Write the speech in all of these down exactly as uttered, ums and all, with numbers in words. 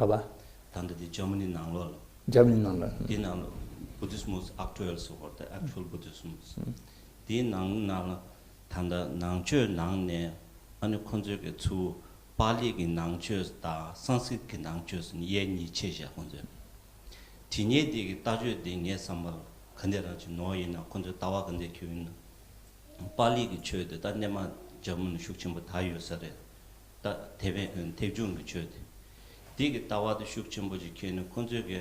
ག་པ། ད་ལྟ་དེ་འཇར་མ་ནི་ནང་ལོགས་ལ། འཇར་མ་ནི་ནང་ལ། དེའི་ནང་ལ་Buddhismus aktuell ཟེར་བ་དང་Actual Buddhismus། དེའི་ནང་ནང་ལ་ད་ལྟ་ནང་ཆོས་ནང་ནས་ཨ་ནི་ཁོང་ཚོའི་གི་ཚུར་པཱ་ལི་གི་ནང་ཆོས་དང་སཾ་སྐྲྀཏ་གི་ནང་ཆོས་ཟེར་ནས་དབྱེ་གཉིས་ཕྱེ་བཞག་ཁོང་ཚོས། དེ་གཉིས་དེ་གི་ལྟ་སྤྱོད་དེ་ངའི་བསམ་པར་ག་འདྲ་རང་ཅིག་ནོར་ཡིན་ན། ཁོང་ཚོའི་ལྟ་བ་ག་འདྲ་ཁྱོད་ཡིན་ན། པཱ་ལི་གི་ཆོས་དེ་ད་སྔོན་མ་འཇར་མ་ནི་ཤུགས་ཆེན་པོ་དར་ཡོད་ས་རེད། ད་ཐེ་ཝན་ཐེའུ་ཅུན་གྱི་ཆོས་དེ། དེ་གི་ལྟ་བ་དེ་ཤུགས་ཆེན་པོ་ཅིག་ཁྱེར་ནས་ཁོང་ཚོས་གི་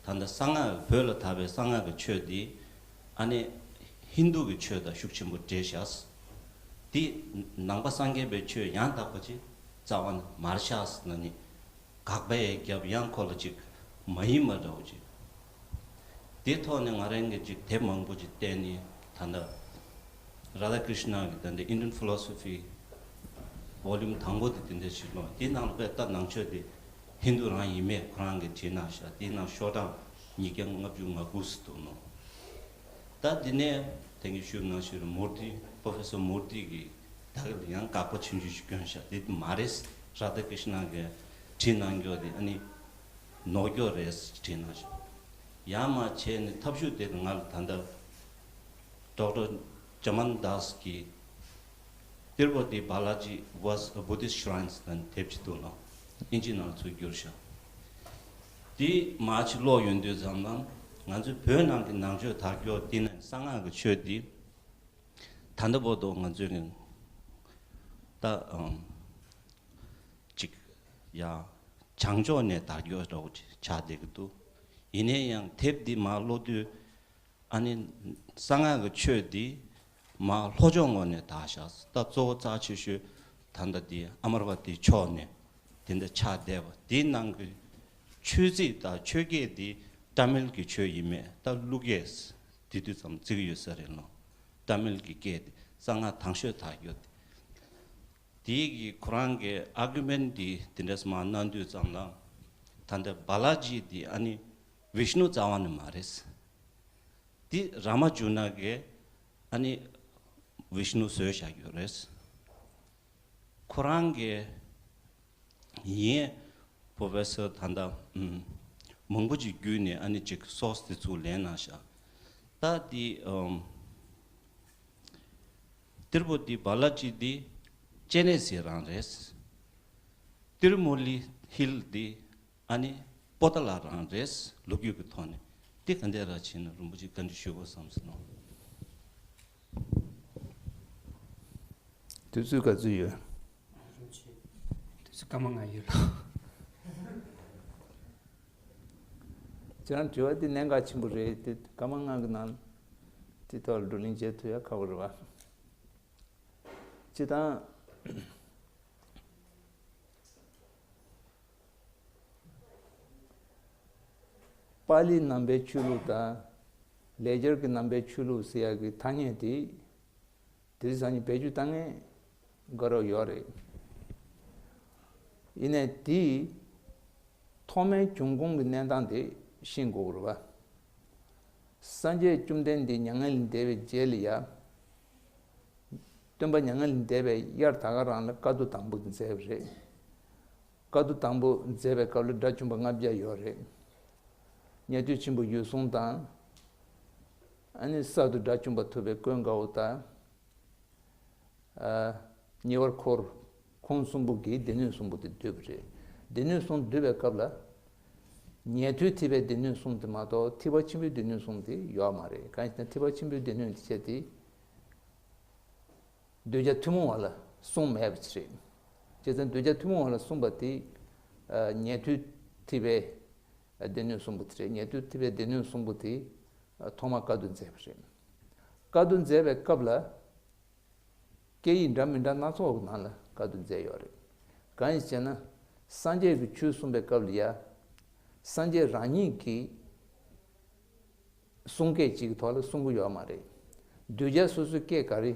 ད་ལྟ་གསང་སྔགས་བོད་ལ་དར་བའི་གསང་སྔགས་ཀྱི་ཆོས་དེ་ཨ་ནི་ཧིན་དུ་གི་ཆོས་དང་ཤུགས་ཆེན་པོ་འདྲེས་བཞག་དེ་ནང་པ་སངས་རྒྱས་པའི་ཆོས་ཡང་དག་པ་ཅིག་རྩ་བ་ནས་མ་རེད་ཤག་ཟེར་ན་ནི། དགག་པའི་རྒྱབ་ཡང་ཁོ་ལ་ཅིག་མ་ཡིན་པ་འདྲ་བོ་ཅིག་དེ་ཐོག་ནས་ང་རང་གིས་ཅིག་དེབ་མང་པོ་ཅིག་བལྟས་ནས། ད་ལྟ་རཱ་དྷ་ཀྲིཤ་ན་གི་ད་ལྟ་Indian Philosophy volume དང་པོ་དེ་དེ་འདྲ་ཞིག་ཀློག་དེའི་ནང་ལ་དཔེ་ལྟ་ནང་ཆོས་དེ་ཧིན་དུ་རང་ཡིན་མེད་ཁོ་རང་གིས་བྲིས་གནང་ཤག་དེའི་ནང་ཤོག་གྲངས་ཉིས་བརྒྱ་ལྔ་བཅུ་ང་དགུ་ཙམ་འདུག་ནོ། ད་འདི་ནས་དེང་གི་ཞུས་ནང་བཞིན་མུར་ཏི། Professor མུར་ཏི་གིས་ད་གི་ལ་ཡང་དགག་པ་ཆུང་ཆུང་ཞིག་བསྐྱོན་ཤག་དེ་མ་རེད། རཱ་དྷ་ཀྲིཤ་ན་གིས་བྲིས་གནང་རྒྱུ་དེ་ཨ་ནི་ནོར་རྒྱུ་རེད་བྲིས་གནང་ཤག་ཡང་མ་བྱས་ནས་ཐབས་ཤུགས་དེ་ང་ལ་ད་ལྟ་Doctor Chaman Das གིས་Tirupati Balaji was a Buddhist shrine ཟེར་ནས་དེབ་ཅིག་འདུག་ནོ། ཨིན་ཇི་ནང་ཚུར་བསྒྱུར་ཤག་དེ་མ་ཅིག་ཀློག་ཡོང་དུས་ཙམ་ལ་ང་ཚོའི་བོད་ནང་གི་ནང་ཆོས་དར་རྒྱུ་དེ་ནས་གསང་སྔགས་ཀྱི་ཆོས་དེ་ད་ལྟ་བར་དུ་ང་ཚོས་ཀྱི་ད་ཨམ་ཅིག་ཡ་བྱང་ཕྱོགས་ནས་དར་རྒྱུ་འདྲ་བོ་ཅིག་ཆགས་བསྡད་ཀྱི་འདུག་ཡིན་ན་ཡང་དེབ་འདི་མར་ཀློག་དུས་ཨ་ནི་གསང་སྔགས་ཀྱི་ཆོས་འདི་མར་ལྷོ་ཕྱོགས་ངོས་ནས་དར་ཤག་ད་གཙོ་བོ་རྩ་ཆེ་ཤོས་ད་ལྟ་འདི་ཨ་མ་ར་བ་ཏི་ཕྱོགས་ནས་དེ་འདྲ་ཆགས་བསྡད་པ་འདིའི་ནང་གི་ཆོས་ཚིག་དང་ཆོས་སྐད་འདི་ཏཱ་མིལ་གྱི་ཆོས་ཡིན་མེད་ད་ཀླུ་སྐད་དེ་དུས་ཙམ་བརྩི་གི་ཡོད་ས་རེད་ལོ། ཏཱ་མིལ་གྱི་སྐད་དེ་གསང་སྔགས་དང་ཤོས་དར་རྒྱུ་དེ། དེའི་གི་ཁོ་རང་གི་ཨར་གུ་མེན་ཊི་དེ་དེ་འདྲས་མར་གནང་དུས་ཙམ་ལ། ད་ལྟ་བྷ་ལ་ཇི་དེ་ཨ་ནི་བིཤ་ནུ་རྩ་བ་ནས་མ་རེད། དེ་རཱ་མ་ཇུ་ན་གིས་ཨ་ནི་བིཤ་ནུ་བཟོས་བཞག་ཡོད་རེད། ཁོ་རང་གི་ཡིན། Professor ད་ལྟ་ཨུམ་མང་པོ་ཅིག་བརྒྱུད་ནས་ཨ་ནི་ཅིག་སོར་སི་དེ་ཚུར་ལེན་གནང་ཤག་ད་དེ་ཨམ་ཏིར་པོ་ཏི་བྷ་ལ་ཇི་དེ་ཅེ་ནེ་སི་རང་རེད། ཏིར་མོ་ལི་ཧིལ་དེ་ཨ་ནི་པོ་ཏ་ལ་རང་རེད། ལོ་རྒྱུས་ཀྱི་ཐོག་ནས་དེ་ག་འདྲ་ར་ཕྱིན་ན་རིན་པོ་ཆེ་བཀའ་འདྲི་ཞུ་དགོས་བསམ་སོང་། དུས་ཚོད་ག་ཚོད་ཡོད། དུས་ཚོད་སྐར་མ་ལྔ་ཡོད་ལ། ཁྱེད་རང་དྲི་བ་དེ་གནད་འགག་ཆེན་པོ་རེད་དེ། སྐར་མ་ལྔ་གི་ནང་དེ་ཐོག་ལ་བགྲོ་གླེང་བྱེད་ཐུབ་ཡ་ཁག་པོ་རེད་བ། སྤྱིར་བཏང་པཱ་ལི་ནང་པའི་ཆོས་ལུགས་དང་ལེགས་སྦྱར་གྱི་ནང་པའི་ཆོས་ལུགས་ཟེར་ཡག་གི་ཐ་སྙད་དེ་དེ་རིང་སང་ཉིན་བེད་སྤྱོད་བཏང་མཁན་དགའ་རབ་ཡོད་རེད། ཡིན་ནའི་དེས་ཐོག་མའི་བྱུང་ཁུངས་ཀྱི་གནས་སྟངས་དེ་ཤེས་དགོས་རེད་བ། སངས་རྒྱས་བཅོམ་ལྡན་འདས་མྱ་ངན་ལས་འདས་པའི་རྗེས་ལ་ཡ། སྟོན་པ་མྱ་ངན་ལས་འདས་པའི་དབྱར་ད་ག་རང་ལ་བཀའ་བསྡུ་དང་པོ་མཛད་པ་རེད། བཀའ་བསྡུ་དང་པོ་མཛད་པའི་སྐབས་ལ་དགྲ་བཅོམ་པ་ལྔ་བརྒྱ་ཡོད་རེད། ཉན་ཐོས་ཆེན་པོ་འོད་སྲུང་དང་། ཨ་ནི་གསར་དུ་དགྲ་བཅོམ་པ་ཐུབ་པའི་ཀུན་དགའ་བོ་དང་། ཉེ་བར་འཁོར། ཁོང་གསུམ་པོ་གིས་སྡེ་སྣོད་གསུམ་པོ་དེ་བསྡུས་པ་རེད། སྡེ་སྣོད་གསུམ་བསྡུས་པའི་སྐབས་ལ། ཉན་ཐོས་ཐེག་པའི་སྡེ་སྣོད་གསུམ་དེ་མ་གཏོགས་ཐེག་པ་ཆེན་པོའི་སྡེ་སྣོད་གསུམ་དེ་ཡོད་མ་རེད། གང་ཡིན་ཟེར་ན་ཐེག་པ་ཆེན་པོའི་སྡེ་སྣོད་དེ་བྱས་ཏེ། གདུལ་བྱ་ཐུན་མོང་བ་ལ་གསུངས་མེད་པ་ཅིག་རེད། བྱས་ཙང་གདུལ་བྱ་ཐུན་མོང་བ་ལ་གསུངས་པ་དེ། ཉན་ཐོས་ཐེག་པའི་སྡེ་སྣོད་གསུམ་པོ་དེ་རེད། ཉན་ཐོས་ཐེག་པའི་སྡེ་སྣོད་གསུམ་པོ་དེ་ཐོག་མར་བཀའ་བསྡུ་མཛད་པ་རེད། བཀའ་བསྡུ་མཛད་པའི་སྐབས་ལ། སྐད་ཡིག་འདྲ་མི་འདྲ་སྣ་ཚོགས་ཀྱི་ནང་ལ་བཀའ་བསྡུ་མཛད་ཡོད་རེད། གང་ཡིན་ཟེར་ན། སངས་རྒྱས་ཀྱིས་ཆོས་གསུངས་པའི་སྐབས་ལ་ཡ། སངས་རྒྱས་རང་ཉིད་ཀྱིས་གསུང་སྐད་ཅིག་གི་ཐོག་ལ་གསུང་གི་ཡོད་མ་རེད། གདུལ་བྱ་སོ་སོའི་སྐད་ག་རེ་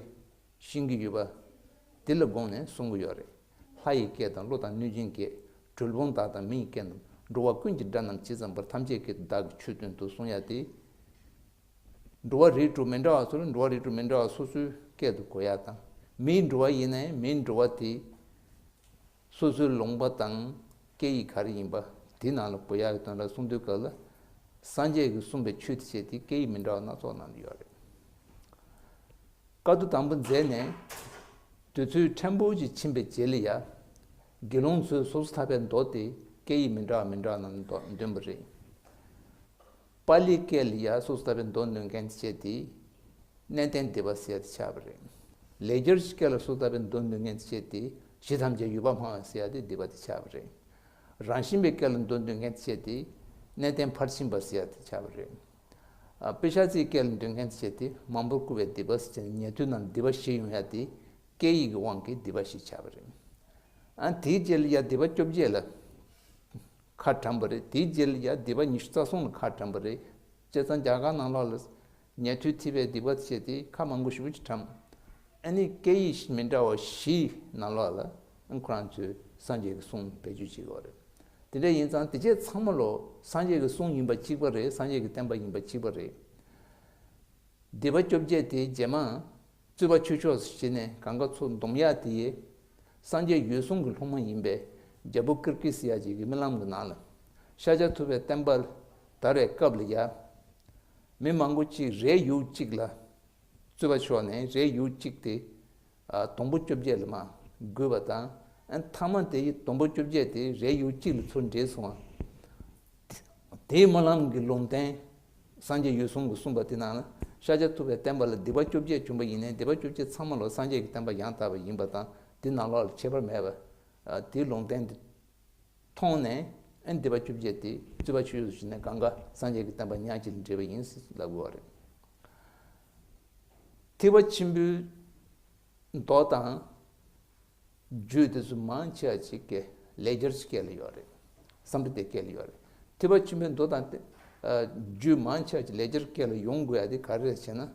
ཤེས་ཀྱི་ཡོད་པ། དེ་ལ་དགོངས་ནས་གསུང་གི་ཡོད་རེད། ལྷ་ཡི་སྐད་དང་ཀླུ་དང་གནོད་སྦྱིན་སྐད། གྲུལ་བུམ་དག་དང་མི་ཡི་སྐད་རྣམས། འགྲོ་བ་ཀུན་གྱི་སྒྲ་རྣམས་ཇི་ཙམ་པར། ཐམས་ཅད་སྐད་དུ་བདག་གིས་ཆོས་བསྟན་ཏོ། གསུང་ཡ་དེ། འགྲོ་བ་རིགས་དྲུག་མི་འདྲ་བ་ཚོ་ལ་འགྲོ་བ་རིགས་དྲུག་མི་འདྲ་བ་སོ་སོའི་སྐད་དུ་གོ་ཡ་དང་། མིའི་འགྲོ་བ་ཡིན་ནའི་མིའི་འགྲོ་བ་དེ་སོ་སོའི་ལུང་པ་དང་སྐད་ཡིག་ག་རེ་ཡིན་པ། དེའི་ནང་ལ་གོ་ཡག་གི་དོན་དག་གསུང་དུས་སྐབས་ལ། སངས་རྒྱས་ཀྱིས་གསུངས་པའི་ཆོས་དེ་བྱས་ཏེ་སྐད་ཡིག་མི་འདྲ་བ་སྣ་ཚོགས་ནང་ལ་ཡོད་རེད། བཀའ་བསྡུ་དང་པོ་མཛད་ནས་དུས་ཚོད་ཕྲན་བུ་ཅིག་ཕྱིན་པའི་རྗེས་ལ་ཡ། དགེ་སློང་ཚོས་སོ་སོ་ཐར་པའི་མདོ་དེ་སྐད་ཡིག་མི་འདྲ་བ་མི་འདྲ་བ་ནང་ལ་འདོན་པ་རེད། པཱ་ལིའི་སྐད་ལ་ཡ་སོ་སོ་ཐར་པའི་མདོ་འདོན་མཁན་དེ་བྱས་ཏེ། གནས་བརྟན་སྡེ་པ་ཟེར་ཡ་དེ་ཆགས་པ་རེད། ལེགས་སྦྱར་གྱི་སྐད་ལ་སོ་སོ་ཐར་པའི་མདོ་འདོན་མཁན་དེ་བྱས་ཏེ་གཞི་ཐམས་ཅད་ཡོད་པར་སྨྲ་བ་ཟེར་ཡ་དེ་སྡེ་པ་དེ་ཆགས་པ་རེད། རང་བཞིན་པའི་སྐད་ལ་མདོ་འདོན་མཁན་དེ་བྱས་ཏེ་གནས་བརྟན་ཕར་ཕྱིན་པ་ཟེར་ཡ་དེ་ཆགས་པ་རེད། ཨ། དཔེ་ཆ་རྩིས་སྐད་ལ་འདོན་མཁན་དེ་བྱས་ཏེ་མང་པོར་བཀུར་བའི་སྡེ་པ་ཟེར་ནས་ཉན་ཐོས་རྣམས་སྡེ་པ་བཞི་ཡོང་ཡ་དེ་སྐད་ཡིག་གི་དབང་གིས་སྡེ་པ་བཞི་ཆགས་པ་རེད། ཨ། དེའི་རྗེས་ལ་ཡ་སྡེ་པ་བཅོ་བརྒྱད་ལ་ཁ་གྲམ་པ་རེད། དེའི་རྗེས་ལ་ཡ་སྡེ་པ་ཉི་ཤུ་རྩ་གསུམ་ལ་ཁ་གྲམ་པ་རེད། བྱས་ཙང་རྒྱ་གར་ནང་ལོགས་ལ་ཉན་ཐོས་ཐེག་པའི་སྡེ་པ་བྱས་ཏེ་ཁ་མང་པོ་ཞེ་པོ་ཅིག་གྲམ། ཨ་ནི་སྐད་ཡིག་མི་འདྲ་བ་བཞིའི་ནང་ལོགས་ལ་ཁོ་རང་ཚོས་སངས་རྒྱས་ཀྱི་གསུང་བེད་སྤྱོད་བྱེད་ཀྱི་ཡོད་རེད། དེ་འདྲ་ཡིན་ཙང་དེ་རྗེས་ཚང་མ་ལོ་སངས་རྒྱས་ཀྱི་གསུང་ཡིན་པ་གཅིག་པ་རེད། སངས་རྒྱས་ཀྱི་བསྟན་པ་ཡིན་པ་གཅིག་པ་རེད། སྡེ་པ་བཅོ་བརྒྱད་དེ་རྗེས་མ་རྩོད་པ་ཆོས་ཕྱོགས་སུ་ཕྱིན་ནས་གང་ག་ཚོ་བསྡོམས་ཡག་དེ་ཡིས་སངས་རྒྱས་འོད་སྲུང་གི་སློབ་མ་ཡིན་པའི་རྒྱལ་པོ་ཀིར་ཀི་སི་ཡ་ཅིག་གི་རྨི་ལམ་གྱི་ནང་ལ་ཤཱཀྱ་ཐུབ་པའི་བསྟན་པ་དར་བའི་སྐབས་ལ་ཡ། མི་མང་པོ་གཅིག་རས་ཡུག་གཅིག་ལ་རྩོད་པ་ཤོར་ནས་རས་ཡུག་གཅིག་དེ། ཨ། སྡོང་པོ་བཅོ་བརྒྱད་ལ་མར་བགོས་པ་དང་། ཨ། མཐའ་མ་དེ་ཡི་སྡོང་པོ་བཅོ་བརྒྱད་དེ་རས་ཡུག་གཅིག་ལ་ཚུར་འདྲེས་སོང་བ། དེའི་སྨོན་ལམ་གྱི་ལུང་བསྟན། སངས་རྒྱས་འོད་སྲུང་གིས་གསུངས་པ་དེ་ནང་ལ་ཤཱཀྱ་ཐུབ་པའི་བསྟན་པ་ལ་སྡེ་པ་བཅོ་བརྒྱད་བྱུང་པ་ཡིན་ནའི་སྡེ་པ་བཅོ་བརྒྱད་ཚང་མ་ལོ་སངས་རྒྱས་ཀྱི་བསྟན་པ་ཡང་དག་པ་ཡིན་པ་དང་དེ་ནང་ལོགས་ལ་ཁྱད་པར་མེད་པ། ཨ། དེའི་ལུང་བསྟན་དེ་མཐོང་ནས། ཨ། སྡེ་པ་བཅོ་བརྒྱད་དེ་རྩོད་པ་ཆོས་ཕྱོགས་སུ་ཕྱིན་ནས་གང་ག་སངས་རྒྱས་ཀྱི་བསྟན་པ་ཉག་གཅིག་ལ་འདྲེས་པ་ཡིན་ཟེར་ལབ་དགོས་པ་རེད། ཐེག་པ་ཆེན་པོའི་མདོ་དང་རྒྱུད་དེ་ཚོ་མང་ཆེ་བ་ཅིག་གི་ལེགས་སྦྱར་གྱི་སྐད་ལ་ཡོད་རེད། སཾ་སྐྲྀ་ཏའི་སྐད་ལ་ཡོད་རེད། ཐེག་པ་ཆེན་པོའི་མདོ་དང་། ཨ། རྒྱུད་མང་ཆེ་བ་ཅིག་ལེགས་སྦྱར་སྐད་ལ་ཡོང་དགོས་ཡ་དེ་ག་རེ་རེད་ཟེར་ན།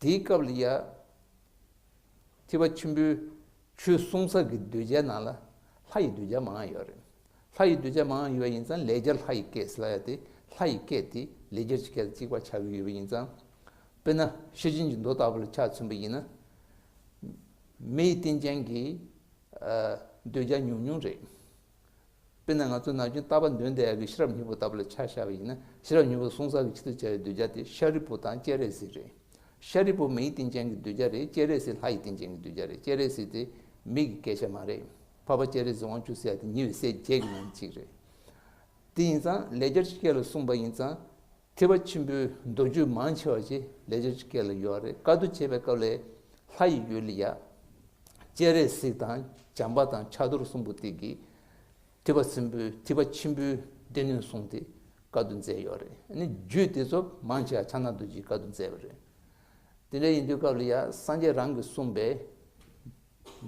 དེའི་སྐབས་ལ་ཡ། ཐེག་པ་ཆེན་པོའི་ཆོས་གསུང་ས་གི་གདུལ་བྱའི་ནང་ལ་ལྷ་ཡི་གདུལ་བྱ་མང་ཡོད་རེད། ལྷ་ཡི་གདུལ་བྱ་མང་ཡོད་པ་ཡིན་ཙང་ལེགས་སྦྱར་ལྷ་ཡི་སྐད་ཟེར་ལབ་ཡ་དེ་ལྷ་ཡི་སྐད་དེ་ལེགས་སྦྱར་གྱི་སྐད་དང་གཅིག་པ་ཆགས་ཀྱི་ཡོད་པ་ཡིན་ཙང་། དཔེར་ན་ཤེར་ཕྱིན་གྱི་མདོ་ལྟ་བུ་ལ་ཆ་མཚོན་པ་ཡིན་ན། མི་ཡི་རྟེན་ཅན་གྱི། ཨ། གདུལ་བྱ་ཉུང་ཉུང་རེད། དཔེར་ན་ང་ཚོ་ནམ་རྒྱུན་རྟག་པར་འདོན་བསྡད་ཡག་གི་ཤེས་རབ་སྙིང་པོ་ལྟ་བུ་ལ་ཆ་བཞག་པ་ཡིན་ན་ཤེས་རབ་སྙིང་པོ་གསུང་ས་གི་ཆེད་དུ་བྱ་བའི་གདུལ་བྱ་དེ་ཤཱ་རིའི་བུ་དང་སྤྱན་རས་གཟིགས་རེད། ཤཱ་རིའི་བུ་མི་ཡི་རྟེན་ཅན་གྱི་གདུལ་བྱ་རེད། སྤྱན་རས་གཟིགས་ལྷ་ཡི་རྟེན་ཅན་གྱི་གདུལ་བྱ་རེད། སྤྱན་རས་གཟིགས་དེ་མི་གི་སྐད་ཆ་མ་རེད། འཕགས་པ་སྤྱན་རས་གཟིགས་དབང་ཕྱུག་ཟེར་ཡ་དེ་ཉེ་བའི་སྲས་བརྒྱད་ཀྱི་ནང་གི་གཅིག་རེད། དེ་ཡིན་ཙང་ལེགས་སྦྱར་གྱི་སྐད་ལ་གསུངས་པ་ཡིན་ཙང་། ཐེག་པ་ཆེན་པོའི་མདོ་རྒྱུད་མང་ཆེ་བ་ཞིག་ལེགས་སྦྱར་གྱི་སྐད་ལ་ཡོད་རེད། བཀའ་བསྡུ་བྱེད་པའི་སྐབས་ལ་ལྷ་ཡི་ཡུལ་ལ་ཡ། སྤྱན་རས་གཟིགས་དང་བྱམས་པ་དང་ཕྱག་རྡོར་གསུམ་པོ་དེ་གིས། ཐེག་པ་ཆེན་པོའི་ཐེག་པ་ཆེན་པོའི་སྡེ་སྣོད་གསུངས་ཏེ་བཀའ་བསྡུ་མཛད་ཡོད་རེད། ཨ་ནི་རྒྱུད་དེ་ཚོ་མང་ཆེ་བ་ཕྱག་ན་རྡོ་རྗེས་བཀའ་བསྡུ་མཛད་པ་རེད། དེ་འདྲ་ཡིན་དུས་སྐབས་ལ་ཡ་སངས་རྒྱས་རང་གིས་གསུངས་པའི་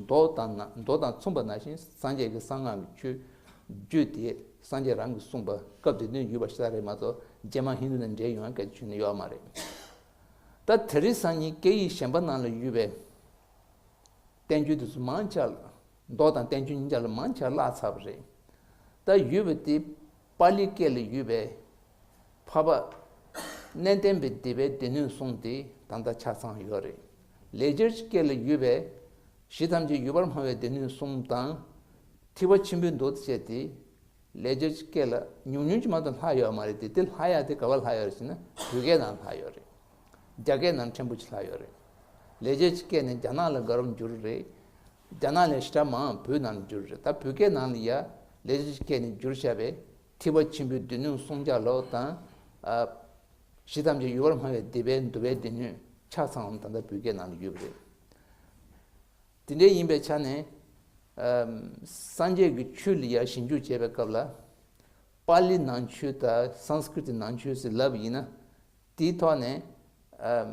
མདོ་དང་ན་མདོ་དང་མཚུངས་པ་ནང་བཞིན་སངས་རྒྱས་ཀྱི་གསང་སྔགས་ཀྱི་ཆོས་རྒྱུད་དེ་སངས་རྒྱས་རང་གིས་གསུངས་པ་སྐབས་དེ་དུས་ཡོད་པ་ཤ་སྟག་རེད་མ་གཏོགས་རྗེས་མ་ཧིན་དུ་ནས་འདྲེས་ཡོང་ཡ་སྐད་ཆ་ནི་ཡོད་མ་རེད། ད་དེ་རིང་སང་ཉིན་སྐད་ཡིག་གཞན་པ་ནང་ལ་ཡོད་པའི་བསྟན་བཅོས་དེ་ཚོ་མང་ཆེ་བ་མདོ་དང་བསྟན་བཅོས་གཉིས་ཆ་ལ་མང་ཆེ་བ་བརླག་ཚར་བ་རེད། ད་ཡོད་པ་དེ་པཱ་ལི་སྐད་ལ་ཡོད་པའི་འཕགས་པ་གནས་བརྟན་པའི་སྡེ་པའི་སྡེ་སྣོད་གསུངས་ཏེ་ད་ལྟ་ཆ་ཚང་ཡོད་རེད། ལེགས་སྦྱར་གྱི་སྐད་ལ་ཡོད་པའི་གཞི་ཐམས་ཅད་ཡོད་པར་སྨྲ་བའི་སྡེ་སྣོད་གསུམ་དང་། ཐེག་པ་ཆེན་པོའི་མདོ་དེ་བྱས་ཏེ། ལེགས་སྦྱར་གྱི་སྐད་ལ་ཉུང་ཉུང་ཅིག་མ་གཏོགས་ལྷག་ཡོད་མ་རེད་དེ། དེ་ལྷག་ཡ་དེ་ག་པར་ལྷག་ཡོད་རེད་ཟེར་ན་བོད་སྐད་ནང་ལྷག་ཡོད་རེད། རྒྱ་སྐད་ནང་ཕྲན་བུ་ཅིག་ལྷག་ཡོད་རེད། ལེགས་སྦྱར་གྱི་སྐད་ནི་རྒྱ་ནག་ལ་དགའ་རབ་འགྱུར་རེད། རྒྱ་ནག་ལས་ཞེ་དྲག་མང་བོད་ནང་ལ་འགྱུར་རེད། ད་བོད་སྐད་ནང་ལ་ཡ་ལེགས་སྦྱར་གྱི་སྐད་ནི་བསྒྱུར་བཞག་པས་ཐེག་པ་ཆེན་པོའི་སྡེ་སྣོད་གསུམ་ཆ་ལོ་དང་། ཨ། གཞི་ཐམས་ཅད་ཡོད་པར་སྨྲ་བའི་སྡེ་པའི་མདོ་པའི་སྡེ་སྣོད་ཆ་ཚང་ད་ལྟ་བོད་སྐད་ནང་ལ་ཡོད་པ་རེད། དེ་འདྲ་ཡིན་པའི་ཆ་ནས། ཨམ། སངས་རྒྱས་ཀྱི་ཆོས་ལ་ཡ་ཞིབ་འཇུག་བྱེད་པའི་སྐབས་ལ། པཱ་ལི་ནང་ཆོས་དང་སཾ་སྐྲྀ་ཏ་ནང་ཆོས་ཟེར་ལབ་པ་ཡིན་ན། དེའི་ཐོག་ནས། ཨམ།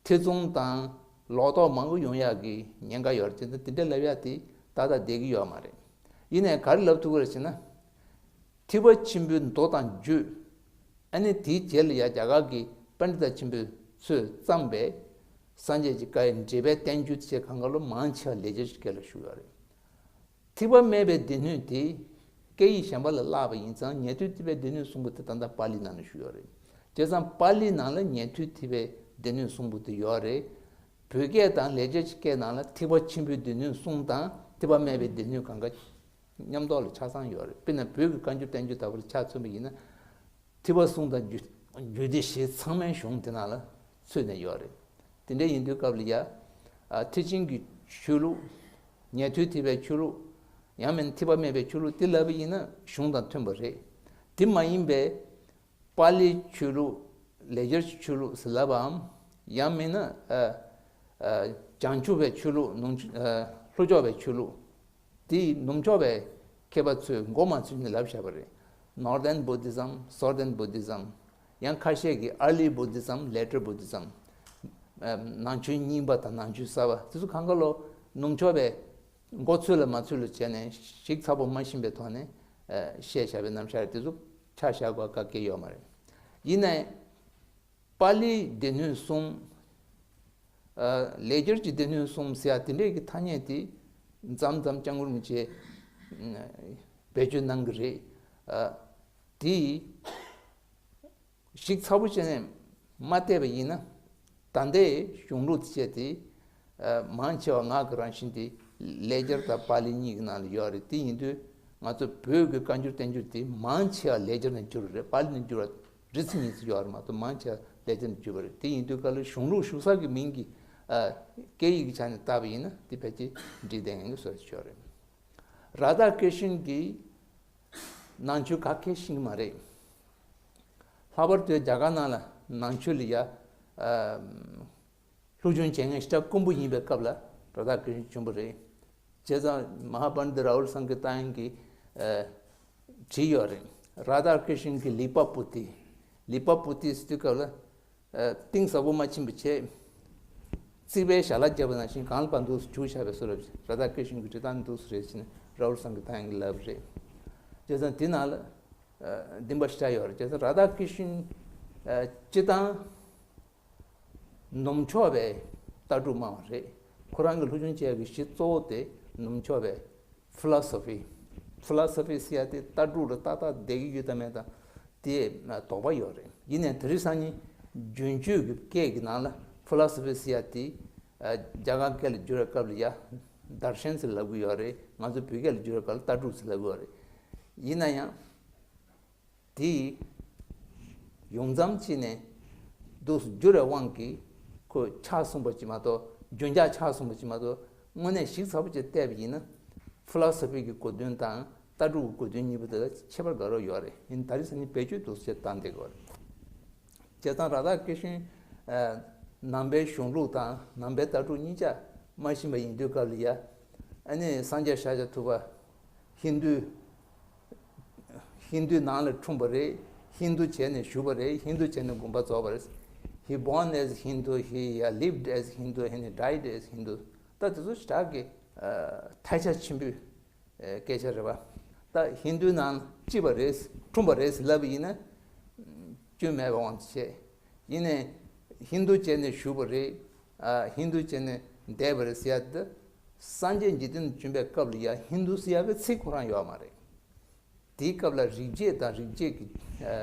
ཐེ་ཚོམ་དང་ལོག་རྟོག་མང་པོ་ཡོང་ཡག་གི་ཉེན་ཁ་ཡོད་རེད། དེ་འདྲ་ལབ་ཡག་དེ་ཏག་ཏག་བསྡད་ཀྱི་ཡོད་མ་རེད། ཡིན་ནའི་ག་རེ་ལབ་ཐུབ་ཀྱི་རེད་ཟེར་ན། ཐེག་པ་ཆེན་པོའི་མདོ་དང་རྒྱུད། ཨ་ནི་དེའི་རྗེས་ལ་ཡ་རྒྱ་གར་གྱི་པཎྜི་ཏ་ཆེན་པོས་ཚུར་བརྩམས་པའི་སངས་རྒྱས་ཀྱི་བཀའ་ཡི་འགྲེལ་པའི་བསྟན་བཅོས་ཅེས་གང་ག་ལོ་མང་ཆེ་བ་ལེགས་སྦྱར་གྱི་སྐད་ལ་བཞུགས་ཡོད་རེད། ཐེག་པ་དམན་པའི་སྡེ་སྣོད་དེ་སྐད་ཡིག་གཞན་པ་ལ་བརླགས་པ་ཡིན་ཙང་ཉན་ཐོས་ཐེག་པའི་སྡེ་སྣོད་གསུམ་པོ་དེ་ད་ལྟ་པཱ་ལི་ནང་ལ་བཞུགས་ཡོད་རེད། བྱས་ཙང་པཱ་ལི་ནང་ལ་ཉན་ཐོས་ཐེག་པའི་སྡེ་སྣོད་གསུམ་པོ་དེ་ཡོད་རེད། བོད་སྐད་དང་ལེགས་སྦྱར་གྱི་སྐད་ནང་ལ་ཐེག་པ་ཆེན་པོའི་སྡེ་སྣོད་གསུམ་དང་ཐེག་པ་དམན་པའི་སྡེ་སྣོད་གང་ག་མཉམ་འདོགས་ལ་ཆ་ཚང་ཡོད་རེད། དཔེར་ན་བོད་ཀྱི་བཀའ་འགྱུར་བསྟན་འགྱུར་ལྟ་བུ་ལ་ཆ་མཚོན་པ་ཡིན་ན། ཐོས་པ་གསུང་དང་རྒྱུད་རྒྱུད་སྡེ་བཞི་ཚང་མའི་གཞུང་དེ་ནང་ལ་ཚུད་ནས་ཡོད་རེད། དེ་འདྲ་ཡིན་དུས་སྐབས་ལ་ཡ། ཨ། ཐེག་ཆེན་གྱི་ཆོས་ལུགས། ཉན་ཐོས་ཐེག་པའི་ཆོས་ལུགས། ཡང་མིན་ཐེག་པ་མེད་པའི་ཆོས་ལུགས་དེ་ལབ་པ་ཡིན་ན་གཞུང་དང་མཐུན་པ་རེད། དེ་མ་ཡིན་པའི་པཱ་ལིའི་ཆོས་ལུགས། ལེགས་སྦྱར་གྱི་ཆོས་ལུགས་ཟེར་ལབ་པའམ། ཡང་མིན་ན། ཨ། ཨ། བྱང་ཆུབ་པའི་ཆོས་ལུགས། ནུབ་ཕྱོགས། ཨ། ལྷོ་ཕྱོགས་པའི་ཆོས་ལུགས། དེ་ནུབ་ཕྱོགས་པའི་མཁས་པ་ཚོས་མགོ་མ་ཚོས་ནས་ལབ་བཞག་པ་རེད། Northern Buddhism, Southern Buddhism། ཡང་ཁ་ཤས་ཀྱིས་Early Buddhism, Later Buddhism། ཨ། ནང་ཆོས་རྙིང་པ་དང་ནང་ཆོས་གསར་པ་དེ་ཚོ་གང་ག་ལོ་ནུབ་ཕྱོགས་པའི་མགོ་ཚོས་ལ་མ་ཚོས་ལ་བྱས་ནས་ཞིབ་ཚགས་པོ་མ་ཤེས་པའི་ཐོག་ནས། ཨ། བཤད་བཞག་པའི་རྣམ་གཞག་རེད། དེ་ཚོ་ཆ་བཞག་དགོས་ག་གེ་ཡོད་མ་རེད། ཡིན་ནའི། པཱ་ལིའི་སྡེ་སྣོད་གསུམ། ཨ། ལེགས་སྦྱར་གྱི་སྡེ་སྣོད་གསུམ་ཟེར་ཡ་དེ་འདྲས་ཀྱི་ཐ་སྙད་དེ་མཚམས་མཚམས་སྐྱབས་མགོན་རིན་པོ་ཆེས། ཨ། བེད་སྤྱོད་གནང་གི་རེད། ཨ། དེ་ཞིབ་ཚགས་པོ་བྱས་ནས་མ་བལྟས་པ་ཡིན་ན། ད་ལྟའི་གཞུང་ལུགས་དེ་བྱས་ཏེ། ཨ། མང་ཆེ་བ་ངག་གི་རང་བཞིན་དེ་ལེགས་སྦྱར་དང་པཱ་ལི་གཉིས་ཀྱི་ནང་ལ་ཡོད་རེད། དེ་ཡིན་དུས་ང་ཚོ་བོད་ཀྱི་བཀའ་འགྱུར་བསྟན་འགྱུར་དེ་མང་ཆེ་བ་ལེགས་སྦྱར་ནས་བསྒྱུར་བ་རེད། པཱ་ལི་ནས་བསྒྱུར་བ་རེ་ཚེ་གཉིས་ཙམ་ཡོད་རེད་མ་གཏོགས་མང་ཆེ་བ་ལེགས་སྦྱར་ནས་བསྒྱུར་བ་རེད། དེ་ཡིན་དུས་ག་ལ་གཞུང་ལུགས་ཞུགས་ས་གི་མིང་གི། ཨ། སྐད་ཡིག་གི་ཆ་ནས་བལྟས་པ་ཡིན་ན་དེ་ཕལ་ཆེར་འགྲིག་བསྡད་མཁན་གྱི་བཟོ་ཞིག་ཡོད་རེད། ར་ད་ཀྲི་ཤན་གྱིས་ནང་ཆོས་ག་གེ་ཤེས་ཀྱི་མ་རེད། ལྷག་པར་དུ་རྒྱ་གར་ནང་ལ་ནང་ཆོས་ལ་ཡ། ཨ། སློབ་སྦྱོང་བྱེད་མཁན་ཞེ་དྲག་དཀོན་པོ་ཡིན་པའི་སྐབས་ལ་ར་ད་ཀྲི་ཤན་བྱུང་བ་རེད། བྱས་ཙང་མ་ཧཱ་པཎྜི་ཏ་རཱ་ཧུལ་སང་གི་ཏཱ་ཡན་གྱིས། ཨ། བྲིས་ཡོད་རེད། ར་ད་ཀྲི་ཤན་གྱི་ལི་པ་པོ་ཏི། ལི་པ་པོ་ཏི་ཟེར་དུས་སྐབས་ལ། ཨ། གཏིང་ཟབ་པོ་མ་ཕྱིན་པ་བྱས། རྩིག་པའི་ཞལ་ལག་བརྒྱབ་པ་ནང་བཞིན་གང་ལ་ཕར་འདུག་སེ་བྱུགས་བཞག་པའི་བཟོ་འདྲ་ཞིག་ར་ད་ཀྲི་ཤན་གྱིས་བྲིས་སྟངས་འདུག་སེ་རེད་ཟེར་ནས་རཱ་ཧུལ་སང་གི་ཏཱ་ཡན་གྱིས་ལབ་པ་རེད། བྱས་ཙང་དེ་ནང་ལ། ཨ། བདེན་པ་ཞེ་དྲག་ཡོད་རེད། བྱས་ཙང་ར་ད་ཀྲི་ཤན། ཨ། སྤྱིར་བཏང་ནུབ་ཕྱོགས་པའི་ལྟ་གྲུབ་སྨྲ་བ་རེད། ཁོ་རང་གི་སློབ་སྦྱོང་བྱེད་ཡག་གི་གཞི་གཙོ་བོ་དེ་ནུབ་ཕྱོགས་པའི་ཕི་ལོ་སོ་ཕི། ཕི་ལོ་སོ་ཕི་ཟེར་ཡ་དེ་ལྟ་གྲུབ་ལ་ཏག་ཏག་བསྡད་ཀྱི་ཡོད་དམ་མེད་དམ་དེ་དོགས་པ་ཡོད་རེད། ཡིན་ནའི་དེ་རིང་སང་ཉིན་རྒྱུན་སྤྱོད་ཀྱི་སྐད་ཀྱི་ནང་ལ་ཕི་ལོ་སོ་ཕི་ཟེར་ཡ་དེ། ཨ། རྒྱ་གར་སྐད་ལ་བསྒྱུར་བའི་སྐབས་ལ་ཡ་དར་ཤན་ཟེར་ལབ་ཀྱི་ཡོད་རེད། ང་ཚོ་བོད་སྐད་ལ་བསྒྱུར་བའི་སྐབས་ལ་ལྟ་གྲུབ་ཟེར་ལབ་ཀྱི་ཡོད་རེད། ཡིན་ན་ཡང་། དེ་ཡོང་མཚམས་ཅིག་ནས་འདུག་སེ་བསྒྱུར་བའི་དབང་གིས་ཁོས་ཆག་སོང་བ་ཅིག་མ་གཏོགས། རྒྱུན་འཇགས་ཆག་སོང་བ་ཅིག་མ་གཏོགས། དངོས་གནས་ཞིབ་ཚགས་པོ་བྱས་བལྟས་པ་ཡིན་ན། ཕི་ལོ་སོ་ཕི་གི་གོ་དོན་དང་ལྟ་གྲུབ་ཀྱི་གོ་དོན་གཉིས་པོ་དེ་ལ་ཁྱད་པར་དགའ་རབ་ཡོད་རེད། ཡིན་ད་རེས་སང་ཉིན་བེད་སྤྱོད་འདུག་སེ་བྱས་བཏང་བསྡད་ཀྱི་ཡོད་རེད། བྱས་ཙང་ར་ད་ཀྲི་ཤན། ཨ། ནང་པའི་གཞུང་ལུགས་དང་ནང་པའི་ལྟ་གྲུབ་གཉིས་ཆ་མ་ཤེས་པ་ཡིན་དུས་སྐབས་ལ་ཡ། ཨ་ནི་སངས་རྒྱས་ཤཱཀྱ་ཐུབ་པ། ཧིན་དུ། ཧིན་དུའི་ནང་ལ་འཁྲུངས་པ་རེད། ཧིན་དུ་བྱས་ནས་བཞུགས་པ་རེད། ཧིན་དུ་བྱས་ནས་དགོངས་པ་རྫོགས་པ་རེད། He born as Hindu, he, uh, lived as Hindu, and he died as Hindu. ད་དེ་ཚོ་ཞེ་དྲག་གི། ཨ། ཐལ་ཆ་ཆེན་པོའི། ཨ། སྐད་ཆ་རེད་པ། ད་ཧིན་དུའི་ནང་སྐྱེས་པ་རེད། འཁྲུངས་པ་རེད་ལབ་པ་ཡིན་ན། སྐྱོན་མེད་པའི་དབང་དུ་བྱས། ཡིན་ནའི་ཧིན་དུ་བྱས་ནས་བཞུགས་པ་རེད། ཨ། ཧིན་དུ་བྱས་ནས་འདས་པ་རེད་ཟེར་ཡ་དེ། སངས་རྒྱས་འཇིག་རྟེན་དུ་བྱོན་པའི་སྐབས་ལ་ཡ་ཧིན་དུ་ཟེར་ཡ་གི་ཚིག་ཁོ་རང་ཡོད་མ་རེད། དེའི་སྐབས་ལ་རིག་བྱེད་དང་རིག་བྱེད་ཀྱི། ཨ།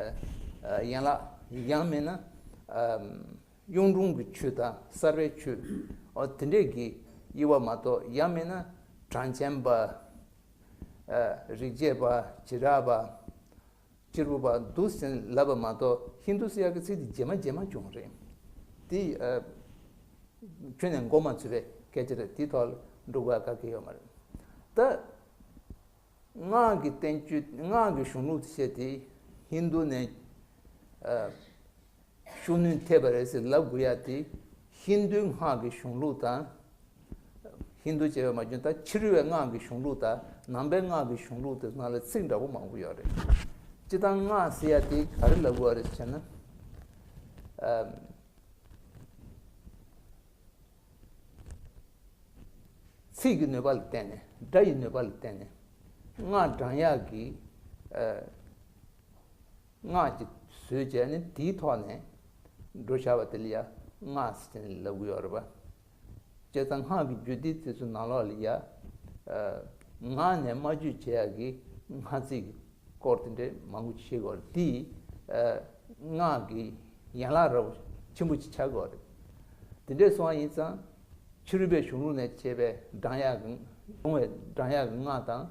ཨ། ཡན་ལག་ཡང་མིན་ན། ཨ། གཡུང་དྲུང་གི་ཆོས་དང་གསར་པའི་ཆོས། ཨོ། དེ་འདྲས་ཀྱི་དབྱེ་བ་མ་གཏོགས། ཡང་མིན་ན་གྲངས་ཅན་པ། ཨ། རིག་བྱེད་པ། བྱེ་བྲག་པ། གཅེར་བུ་པ་འདུག་ཟེར་ལབ་པ་མ་གཏོགས། ཧིན་དུ་ཟེར་ཡག་གི་ཚིག་དེ་རྗེས་མ་རྗེས་མ་བྱུང་བ་རེད། དེ། ཨ། ཁྱོན་ནས་མགོ་མ་ཚོས་པའི་སྐད་ཆ་རེད། དེའི་ཐོག་ལ་འགྲོ་དགོས་ཡ་ག་གེ་ཡོད་མ་རེད། ད་སྔགས་ཀྱི་བསྟན་བཅོས། སྔགས་ཀྱི་གཞུང་ལུགས་དེ་བཤད་དེ་ཧིན་དུ་ནས། ཨ། ཤུགས་སྣོན་ཐེབས་པ་རེད་ཟེར་ལབ་དགོས་ཡ་དེ། ཧིན་དུའི་སྔགས་ཀྱི་གཞུང་ལུགས་དང་། ཧིན་དུ་བྱས་པ་མ་བྱུང་། ད་ཕྱི་རོལ་བའི་སྔགས་ཀྱི་གཞུང་ལུགས་དང་ནང་པའི་སྔགས་ཀྱི་གཞུང་ལུགས་དེ་ནང་ལ་ཚིག་འདྲ་པོ་མང་པོ་ཡོད་རེད། སྤྱིར་བཏང་སྔགས་ཟེར་ཡ་དེ་ག་རེ་ལབ་དགོས་རེད་ཟེར་ན། ཨ། ཚིག་གི་ནུས་པ་ལ་བརྟེན་ནས། སྒྲ་ཡི་ནུས་པ་ལ་བརྟེན་ནས། སྔགས་བགྲང་ཡག་གི། ཨ། སྔགས་ཀྱི་བཟོས་བྱས་ནས་དེའི་ཐོག་ནས་འགྲོ་བཞག་པ་དེ་ལ་ཡ་སྔགས་ཟེར་ནས་ལབ་ཀྱི་ཡོད་རེད་པ། བྱས་ཙང་སྔགས་ཀྱི་རྒྱུད་སྡེ་དེ་ཚོའི་ནང་ལོགས་ལ་ཡ། ཨ། ངག་ནས་སྨྲ་བརྗོད་བྱེད་ཡག་གི་སྔགས་ཚིག་གི་སྐོར་དེ་འདྲའི་མང་པོ་ཞིག་བཤད་ཀྱི་ཡོད་རེད། དེ། ཨ། སྔགས་ཀྱི་ཡན་ལག་འདྲ་པོ་ཆེན་པོ་ཅིག་ཆགས་ཀྱི་ཡོད་རེད། དེ་འདྲས་སོང་བ་ཡིན་ཙང་། ཕྱི་རོལ་པའི་གཞུང་ལུགས་ནས་བྱས་པའི་བགྲང་ཡག་གི། བགྲང་བའི། བགྲང་ཡག་གི་སྔགས་དང་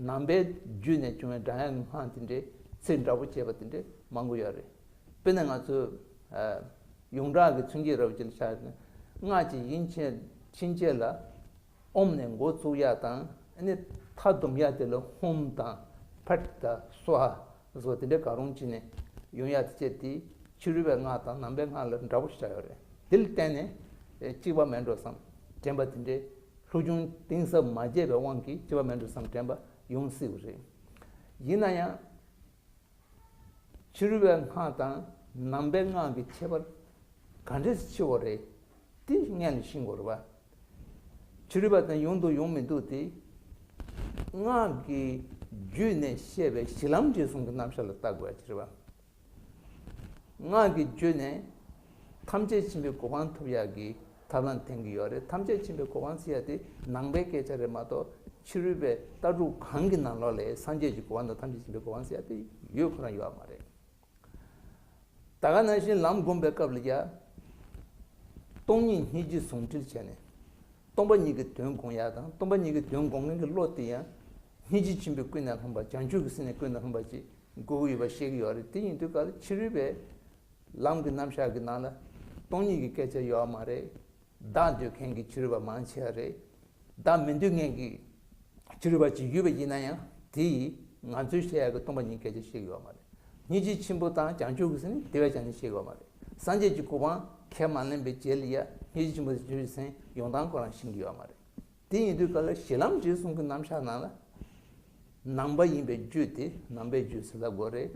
ནང་པའི་རྒྱུད་ནས་བྱུང་བའི་འབྲང་ཡག་གི་སྔགས་དེ་འདྲའི་ཚིག་འདྲ་པོ་བྱས་པ་དེ་འདྲའི་མང་པོ་ཡོད་རེད། དཔེར་ན་ང་ཚོ་ཡོངས་གྲགས་ཀྱི་མཚོན་བྱེད་རབ་ཅིག་ལ་ཆ་བཞག་ན། སྔགས་ཀྱི་དབྱིན་ཆེན་ཕྱིན་ཆད་ལ་ཨོཾ་ནས་འགོ་བཙུགས་ཡག་དང་། ཨ་ནི་མཐའ་སྡོམ་ཡག་དེ་ལ་ཧཱུྃ་དང་ཕཊ་དང་སྭཱ་ཧཱ་སོགས་དེ་འདྲའི་གང་རུང་བྱས་ནས་ཡོང་ཡག་དེ་བྱས་ཏེ། ཕྱི་རོལ་པའི་སྔགས་དང་ནང་པའི་སྔགས་ལ་འདྲ་པོ་ཞིག་ཆགས་ཡོད་རེད། དེ་ལ་བརྟེན་ནས་གཅིག་པ་མེད་འགྲོ་བསམ་དྲན་པ་དེ་འདྲའི་སློབ་སྦྱོང་གཏིང་ཟབ་མ་བྱས་པའི་དབང་གིས་གཅིག་པ་མེད་འགྲོ་བསམ་དྲན་པ་ཡོང་སྲིད་པ་རེད། ཡིན་ན་ཡང་། ཕྱི་རོལ་པའི་སྔགས་དང་ནང་པའི་སྔགས་ཀྱི་ཁྱད་པར་ག་འདྲས་ཆེ་བ་རེད། དེ་སྔོན་ལ་ཤེས་དགོས་རེད་པ། ཕྱི་རོལ་པ་དང་ཡོང་འདུག་ཡོང་མི་འདུག་དེ། སྔགས་ཀྱི་བརྒྱུད་ནས་བཤད་པའི་གཞི་ལམ་འབྲས་གསུམ་གྱི་རྣམ་གཞག་ལ་བལྟ་དགོས་ཡ་ཅིག་རེད་པ། སྔགས་ཀྱི་བརྒྱུད་ནས་ཐམས་ཅད་མཁྱེན་པའི་གོ་འཕང་ཐོབ་ཡག་གི་ཐབས་ལམ་འཐེན་གྱི་ཡོད་རེད། ཐམས་ཅད་མཁྱེན་པའི་གོ་འཕང་ཟེར་ཡ་དེ་ནང་པའི་སྐད་ཆ་རེད་མ་གཏོགས། ཕྱི་རོལ་པའི་ལྟ་གྲུབ་གང་གི་ནང་ལོགས་ལ་སངས་རྒྱས་ཀྱི་གོ་འཕང་དང་ཐམས་ཅད་མཁྱེན་པའི་གོ་འཕང་ཟེར་ཡ་དེ་ཡོད་ཁོ་རང་ཡོད་མ་རེད། ད་ག་ནང་བཞིན་ལམ་སྒོམ་པའི་སྐབས་ལ་ཡ། སྟོང་ཉིད་སྙིང་རྗེ་ཟུང་འབྲེལ་བྱས་ནས། སྟོང་པ་ཉིད་ཀྱི་དོན་སྒོམ་ཡག་དང་། སྟོང་པ་ཉིད་ཀྱི་དོན་སྒོམ་མཁན་གྱི་བློ་དེ་ཡང་སྙིང་རྗེ་ཆེན་པོས་ཀུན་ནས་བསླངས་པ། བྱང་ཆུབ་ཀྱི་སེམས་ནི་ཀུན་ནས་བསླངས་པ་ཅིག་དགོས་ཀྱི་ཡོད་པ་ཤེས་ཀྱི་ཡོད་རེད། དེ་ཡིན་དུས་སྐབས་ལ་ཕྱི་རོལ་པའི་ལམ་གྱི་རྣམ་གཞག་གི་ནང་ལ་སྟོང་ཉིད་ཀྱི་སྐད་ཆ་ཡོད་མ་རེད། བདག་འདོད་མཁན་གྱི་ཕྱི་རོལ་པ་མང་ཆེ་བ་རེད། བདག་མི་འདོད་མཁན་གྱི་ཕྱི་རོལ་པ་ཅིག་ཡོད་པ་ཡིན་ན་ཡང་། དེ་ཡིས་ང་ཚོས་བཤད་ཡག་གི་སྟོང་པ་ཉིད་སྐད་ཆ་བཤད་ཀྱི་ཡོད་མ་རེད། སྙིང་རྗེ་ཆེན་པོ་དང་བྱང་ཆུབ་ཀྱི་སེམས་ནི་དེ་བས་ཀྱང་ནི་བཤད་ཀྱི་ཡོད་མ་རེད། སངས་རྒྱས་ཀྱི་གོ་འཕང་ཁས་མ་ལེན་པའི་རྗེས་ལ་ཡ་སྙིང་རྗེ་ཆེན་པོ་དང་བྱང་ཆུབ་ཀྱི་སེམས་ཡོང་སྟངས་ཁོ་རང་ཤེས་ཀྱི་ཡོད་མ་རེད། དེ་ཡིན་དུས་སྐབས་ལ་གཞི་ལམ་འབྲས་གསུམ་གྱི་རྣམ་གཞག་ནང་ལ། ནང་པ་ཡིན་པའི་རྒྱུད་དེ་ནང་པའི་རྒྱུད་ཟེར་ལབ་དགོས་རེད།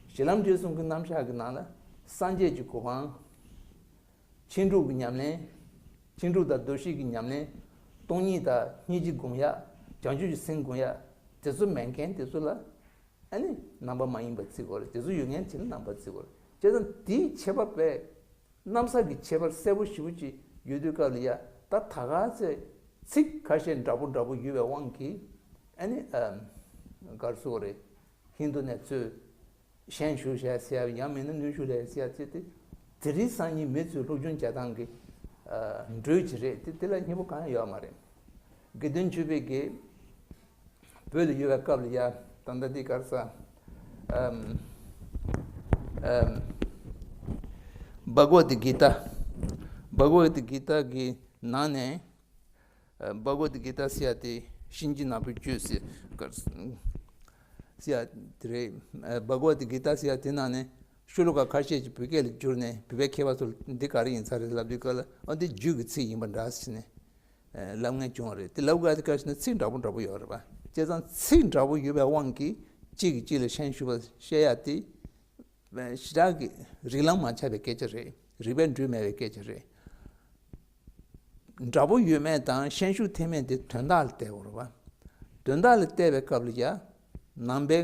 གཞི་ལམ་འབྲས་གསུམ་གྱི་རྣམ་གཞག་གི་ནང་ལ་སངས་རྒྱས་ཀྱི་གོ་འཕང་། ཕྱིན་དྲུག་གི་ཉམས་ལེན། ཕྱིན་དྲུག་དང་མདོ་བཞི་གི་ཉམས་ལེན། སྟོང་ཉིད་དང་སྙིང་རྗེ་སྒོམ་ཡག་བྱང་ཆུབ་ཀྱི་སེམས་སྒོམ་ཡག་དེ་ཚོ་མེད་མཁན་དེ་ཚོ་ལ། ཨ་ནི་ནང་པ་མ་ཡིན་པ་བརྩི་དགོས་རེད། དེ་ཚོ་ཡོད་མཁན་བྱས་ན་ནང་པ་བརྩི་དགོས་རེད། བྱས་ཙང་དེའི་ཁྱད་པར་དཔེ། རྣམ་གཞག་གི་ཁྱད་པར་གསལ་པོ་ཞེ་པོ་ཅིག་ཡོད་དུས་སྐབས་ལ་ཡ། ད་ད་ག་ཚོད་ཚིག་ཁ་ཤས་འདྲ་པོ་འདྲ་པོ་ཡོད་པའི་དབང་གིས། ཨ་ནི་ཨམ། ག་རེ་ཟེར་དགོས་རེད། ཧིན་དུ་ནས་ཚུར་ཤན་ཞུགས་བྱས་ཟེར་ཡ། ཡང་མིན་ན་ནུས་ཤུགས་ལས་ཟེར་ཡ་བྱས་ཏེ། དེ་རིང་སང་ཉིན་མི་ཚོས་སློབ་སྦྱོང་བྱེད་སྟངས་ཀྱི་ཨ། འགྲོས་ཅིག་རེད་དེ། དེ་ལ་སྙིང་པོ་གང་ཡང་ཡོད་མ་རེད། དགེ་འདུན་ཆོས་འཕེལ་གྱིས་བོད་ལ་ཡོད་པའི་སྐབས་ལ་ཡ། ད་ལྟ་འདི་ག་རེ་ཟེར། ཨམ། ཨམ། བྷ་ག་ཝད་གི་ཏཱ། བྷ་ག་ཝད་གི་ཏཱ་གི་ནང་ནས། ཨ། བྷ་ག་ཝད་གི་ཏཱ་ཟེར་ཡ་དེ་གཤིན་རྗེ་ནག་པོའི་རྒྱུད་ཟེར་ག་ཟེར་ཡ་དེ་རེད། ཨ། བྷ་ག་ཝད་གི་ཏཱ་ཟེར་ཡ་དེ་ནང་ནས་ཤོ་ལོ་ཀ་ཁ་ཤས་ཅིག་བོད་སྐད་ལ་བསྒྱུར་ནས། བོད་པའི་མཁས་པ་ཚོ་ལ་འདི་ག་རེ་ཡིན་ས་རེད་ལབ་དུས་སྐབས་ལ། ཨ། འདི་རྒྱུད་ཀྱི་ཚིག་ཡིན་པ་འདྲ་ཟེར་ནས། ཨ། ལབ་མཁན་བྱུང་བ་རེད། དེ་ལབ་དགོས་ཡ་དེ་ག་རེ་ཟེར་ན་ཚིག་འདྲ་པོ་འདྲ་པོ་ཡོད་རེད་པ། བྱས་ཙང་ཚིག་འདྲ་པོ་ཡོད་པའི་དབང་གིས་གཅིག་གིས་གཅིག་ལ་ཤན་ཞུགས་པ་བཤད་ཡ་དེ། ཞེ་དྲག་གི་རིགས་ལམ་མ་ཆགས་པའི་སྐད་ཆ་རེད། རིགས་པས་འགྲུབ་མེད་པའི་སྐད་ཆ་རེད། འདྲ་པོ་ཡོད་མེད་དང་ཤན་ཤུགས་ཐེབས་མེད་དེ་དོན་དག་ལ་བལྟ་དགོས་རེད་པ། དོན་དག་ལ་བལྟས་པའི་སྐབས་ལ་ཡ། ནང་པའི་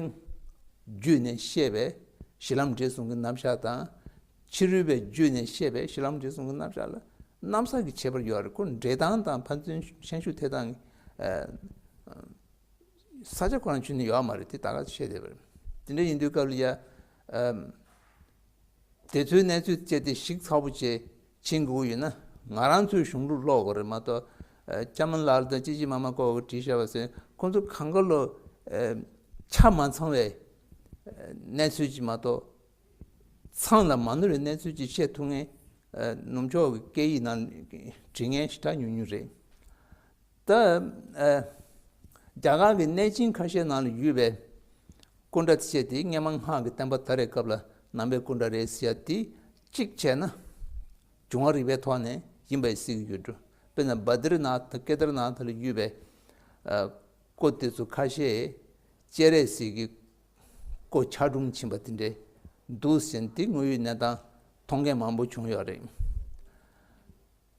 བརྒྱུད་ནས་བཤད་པའི་གཞི་ལམ་འབྲས་གསུམ་གྱི་རྣམ་གཞག་དང་། ཕྱི་རོལ་པའི་བརྒྱུད་ནས་བཤད་པའི་གཞི་ལམ་འབྲས་གསུམ་གྱི་རྣམ་གཞག་ལ་རྣམ་གཞག་གི་ཁྱད་པར་ཡོད་རེད། ཁོ་འགྲེལ་སྟངས་དང་ཕན་ཚུན་ཤན་ཤུགས་ཐེབས་སྟངས་ཀྱི། ཨ། ས་ཆ་ཁོ་རང་ཁྱོན་ནས་ཡོད་མ་རེད། དེ་ད་ག་བཤད་བསྡད་པ་རེད། དེ་འདྲ་ཡིན་དུས་སྐབས་ལ་ཡ། ཨམ། དེ་ཚོའི་གནས་ཚུལ་བཅས་དེ་ཞིབ་ཚགས་པོ་བྱས་ཕྱིན་དགོས་ཡོད་ན། ང་རང་ཚོའི་གཞུང་ལུགས་ཀློག་དགོས་རེད་མ་གཏོགས། ཨ། ལྕམ་ལགས་དང་ཅི་ཅི་མ་མ་ཁོ་བོ་བྲིས་བཞག་པ་ཟེར། ཁོང་ཚོ་གང་ག་ལོ། ཨ། ཆ་མ་ཚང་བའི་གནས་ཚུལ་ཅིག་མ་གཏོགས། ཚང་ལ་མ་ནོར་བའི་གནས་ཚུལ་ཅིག་བཤད་ཐུབ་མཁན། ཨ། ནུབ་ཕྱོགས་ཀྱི་སྐད་ཡིག་ནང་བྲིས་མཁན་ཞེ་དྲག་ཉུང་ཉུང་རེད། ད། ཨ། རྒྱ་གར་གྱི་གནས་ཆེན་ཁ་ཤས་ནང་ལ་ཡོད་པའི་སྐུ་འདྲ་བྱས་ཏེ། སྔོན་མ་སྔགས་ཀྱི་བསྟན་པ་དར་བའི་སྐབས་ལ་ནང་པའི་སྐུ་འདྲ་རེད་ཟེར་ཡ་དེ། གཅིག་བྱས་ན་འབྱུང་བ་རིག་པའི་ཐོག་ནས་ཡིན་པ་ཡིན་སྲིད་ཀྱི་ཡོད་འགྲོ། དཔེར་ན་བ་དྲི་ནཱ་ཐ་ཀེ་དར་ནཱ་ཐ་ལ་ཡོད་པའི། ཨ། སྐུ་དེ་ཚོ་ཁ་ཤས་སྤྱན་རས་གཟིགས་ཀྱི་སྐུ་ཆག་གྲུམ་ཕྱིན་པ་དེ་འདྲ་འདུག་ཟེར་ཏེ་དངོས་ཡོད་གནས་སྟངས་མཐོང་མཁན་མང་པོ་བྱུང་ཡོད་རེད།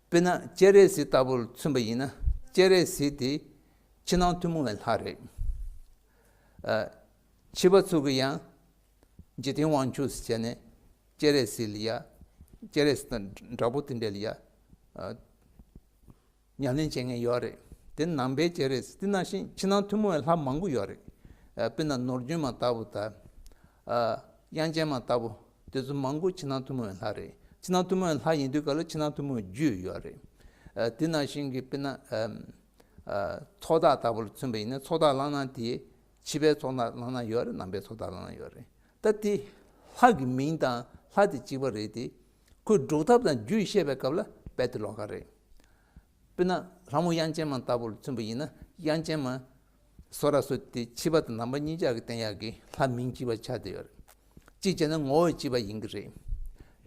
དཔེར་ན་སྤྱན་རས་གཟིགས་ལྟ་བུར་མཚོན་པ་ཡིན་ན། སྤྱན་རས་གཟིགས་དེ་ཕྱི་ནང་ཐུན་མོང་བའི་ལྷ་རེད། ཨ། ཕྱི་པ་ཚོ་གིས་ཡང་འཇིག་རྟེན་དབང་ཕྱུག་ཟེར་བྱས་ནས་སྤྱན་རས་གཟིགས་ལ་ཡ། སྤྱན་རས་གཟིགས་དང་འདྲ་པོ་དེ་འདྲ་ལ་ཡ། ཨ། ཉམས་ལེན་བྱེད་མཁན་ཡོད་རེད། དེ་ནང་པའི་སྤྱན་རས་གཟིགས། དེ་ནང་བཞིན་ཕྱི་ནང་ཐུན་མོང་བའི་ལྷ་མང་པོ་ཡོད་རེད། ཨ། དཔེར་ན་ནོར་སྦྱིན་མ་ལྟ་བུ་དང་། ཨ། དབྱངས་ཅན་མ་ལྟ་བུ། དེ་ཚོ་མང་པོ་ཕྱི་ནང་ཐུན་མོང་བའི་ལྷ་རེད། ཕྱི་ནང་ཐུན་མོང་བའི་ལྷ་ཡིན་དུས་སྐབས་ལ་ཕྱི་ནང་ཐུན་མོང་བའི་རྒྱུད་ཡོད་རེད། ཨ། དེ་ནང་བཞིན་གྱི་དཔེར་ན། ཨམ། ཚོགས་བདག་ལྟ་བུ་ལ་མཚོན་པ་ཡིན་ན། ཚོགས་བདག་བླངས་ན་དེ་ཕྱི་པའི་ཚོགས་བདག་བླངས་ན་ཡོད་རེད། ནང་པའི་ཚོགས་བདག་བླངས་ན་ཡོད་རེད། ད་དེ་ལྷ་གི་མིང་དང་ལྷ་དེ་གཅིག་པ་རེད་དེ། ཁོའི་སྒྲུབ་ཐབས་དང་རྒྱུད་བཤད་པའི་སྐབས་ལ་རྦད་དེ་ལོགས་ཀ་རེད། དཔེར་ན་ལྷ་མོ་དབྱངས་ཅན་མ་ལྟ་བུ་ལ་མཚོན་པ་ཡིན་ན། དབྱངས་ཅན་མ་སོ་ར་སོ་དེ་ཕྱི་པ་དང་ནང་པ་གཉིས་ཆར་གྱི་བསྟན་ཡག་གི་ལྷ་མིང་གཅིག་པ་ཆགས་བསྡད་ཡོད་རེད། གཅིག་བྱས་ན་ངོ་བོ་གཅིག་པ་ཡིན་གྱི་རེད།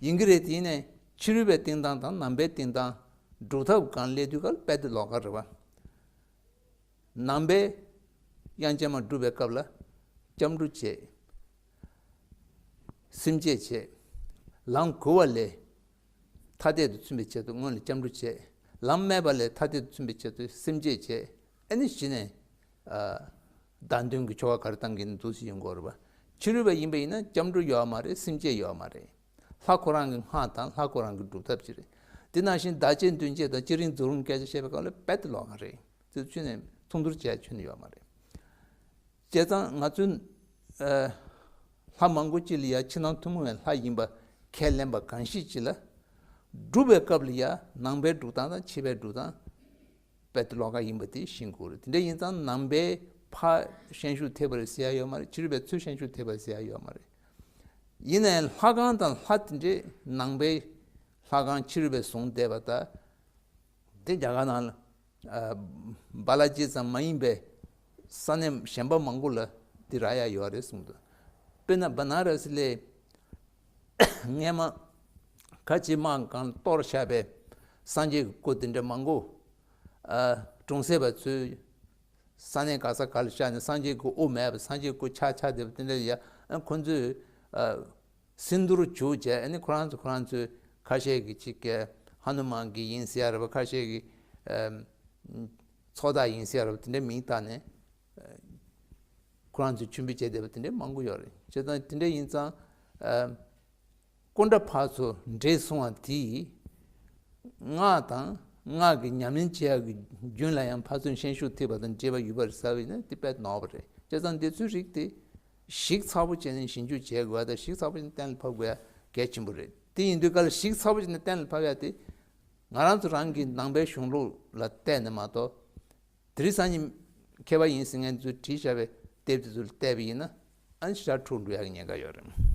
ཡིན་གྱི་རེད་དེ། ཡིན་ནའི་ཕྱི་རོལ་པའི་བསྟན་སྟངས་དང་ནང་པའི་བསྟན་སྟངས་སྒྲུབ་ཐབས་སྒང་སླེབས་དུས་སྐབས་རྦད་དེ་ལོགས་ཀ་རེད་བ། ནང་པའི་དབྱངས་ཅན་མ་སྒྲུབ་པའི་སྐབས་ལ་སྐྱབས་འགྲོ་བྱེད། སེམས་བསྐྱེད་བྱེད། ལམ་གོལ་བ་ལས་ཐ་དད་དུ་མཚོན་པའི་ཆེད་དུ་སྔོན་ལ་སྐྱབས་འགྲོ་བྱེད། ལམ་མེད་པ་ལས་ཐ་དད་དུ་མཚོན་པའི་ཆེད་དུ་སེམས་བསྐྱེད་བྱེད། ཨ་ནི་གཞི་ནས་ཨ་བདག་མདུན་གྱི་ཆོ་ག་ག་རེ་བཏང་གི་ཡིན་འདུག་སེ་ཡོང་གི་རེད་བ། ཕྱི་རོལ་པ་ཡིན་པ་ཡིན་ན་སྐྱབས་འགྲོ་ཡོད་མ་རེད། སེམས་བསྐྱེད་ཡོད་མ་རེད། ལྷ་ཁོ་རང་གི་སྔགས་དང་ལྷ་ཁོ་རང་གི་སྒྲུབ་ཐབས་ཅིག་རེད། དེ་ནང་བཞིན་བདག་བསྐྱེད་མདུན་བསྐྱེད་དང་བསྐྱེད་རིམ་རྫོགས་རིམ་སྐད་ཆ་བཤད་པའི་སྐབས་ལ་རྦད་དེ་ལོགས་ཀ་རེད། དེ་ཚོ་ཁྱོན་ནས་མཚུངས་བསྡུར་བྱས་ཁྱོན་ནས་ཡོད་མ་རེད། བྱས་ཙང་ང་ཚོའི་ཨ་ལྷ་མང་པོ་ཅིག་ལ་ཡ་ཕྱི་ནང་ཐུན་མོང་བའི་ལྷ་ཡིན་པ་ཁས་ལེན་པ་གང་ཞིག་ཅིག་ལ། སྒྲུབ་པའི་སྐབས་ལ་ཡ་ནང་པའི་སྒྲུབ་སྟངས་དང་ཕྱི་པའི་སྒྲུབ་སྟངས་རྦད་དེ་ལོགས་ཀ་ཡིན་པ་དེ་ཤེས་དགོས་རེད། དེ་འདྲ་ཡིན་ཙང་ནང་པའི་ཕར་ཤན་ཤུགས་ཐེབས་པ་རེད་ཟེར་ཡ་ཡོད་མ་རེད། ཕྱི་རོལ་པའི་ཚུར་ཤན་ཤུགས་ཐེབས་པ་ཟེར་ཡ་ཡོད་མ་རེད། ཡིན་ནའི་ལྷ་ཁང་དང་ལྷ་དེ་འདྲའི་ནང་པའི་ལྷ་ཁང་ཕྱི་རོལ་པས་བཟུང་བསྡད་པ་དང་། དེ་རྒྱ་གར་ནང་ལ་ཨ་བ་ལ་ཇི་ཙམ་མ་ཡིན་པའི་ས་གནས་གཞན་པ་མང་པོ་ལ་དེ་རག་ཡ་ཡོད་རེད་གསུངས་འདུག་དཔེར་ན་བ་ན་ར་སི་ལའི་སྔས་མ་ཁ་ཆེ་དམག་སྒང་ལ་གཏོར་བཞག་པའི་སངས་རྒྱས་ཀྱི་སྐུ་དེ་འདྲ་མང་པོ། ཨ་གྲོང་གསེབ་པ་ཚོས་ས་གནས་ག་ས་ག་ལ་བཞག་ནས་སངས་རྒྱས་ཀྱི་དབུ་མེད་པ། སངས་རྒྱས་སྐུ་ཆག་ཆག་བསྡད་པ་དེ་འདྲ་ལ་ཡ། ཨ་ཁོ་ཚོས་ཨ་སིནྡྷུར་བྱུག་བྱས། ཨ་ནི་ཁོ་རང་ཚོ་ཁོ་རང་ཚོའི་ཁ་ཤས་ཀྱིས་ཅིག་གི་ཧ་ནུ་མན་གྱི་ཡིན་ཟེར་ཡ་རེད་པ། ཁ་ཤས་ཀྱིས་ཨ་ཚོགས་བདག་ཡིན་ཟེར་ཡ་རེད་པ། དེ་འདྲའི་མིང་བཏགས་ནས་ཨ་ཁོ་རང་ཚོས་མཆོད་འབུལ་བྱས་བསྡད་པ་དེ་འདྲའི་མང་པོ་ཡོད་རེད། བྱས་ཙང་དེ་འདྲ་ཡིན་ཙང་ཨ་སྐུ་འདྲ་ཕར་ཚུར་འདྲེས་སོང་བ་དེས། སྔགས་དང་སྔགས་ཀྱི་ཉམས་ལེན་བྱེད་ཡག་གི་རྒྱུན་ལ་ཡང་ཕར་ཚུར་ཤན་ཤུགས་ཐེབས་པ་དང་འདྲེས་པ་ཡོད་པ་རེད་ཟེར་བ་ཡིན་ན་དེ་དཔེ་ནོར་བ་རེད། བྱས་ཙང་འདི་ཚོའི་རིགས་དེ་ཞིབ་ཚགས་པོ་བྱས་ནས་ཞིབ་འཇུག་བྱེད་དགོས་པ་དང་། ཞིབ་ཚགས་པོ་བྱས་ནས་གཏན་ལ་ཕབ་དགོས་ཡ་གལ་ཆེན་པོ་རེད། དེ་ཡིན་དུས་ག་ལ་ཞིབ་ཚགས་པོ་བྱས་ནས་གཏན་ལ་ཕབ་ཡ་དེ་ང་རང་ཚོ་རང་གི་ནང་པའི་གཞུང་ལུགས་ལ་བལྟས་ནས་མ་གཏོགས། དེ་རིང་སང་ཉིན་མཁས་པ་ཡིན་ཟེར་མཁན་ཚོས་བྲིས་བཞག་པའི་དེབ་དེ་ཚོ་ལ་བལྟས་པ་ཡིན་ན། ཨ་ནི་ཞེ་དྲག་འཁྲུག་འགྲོ་ཡག་གི་ཉེན་ཁ་ཡོད་རེད།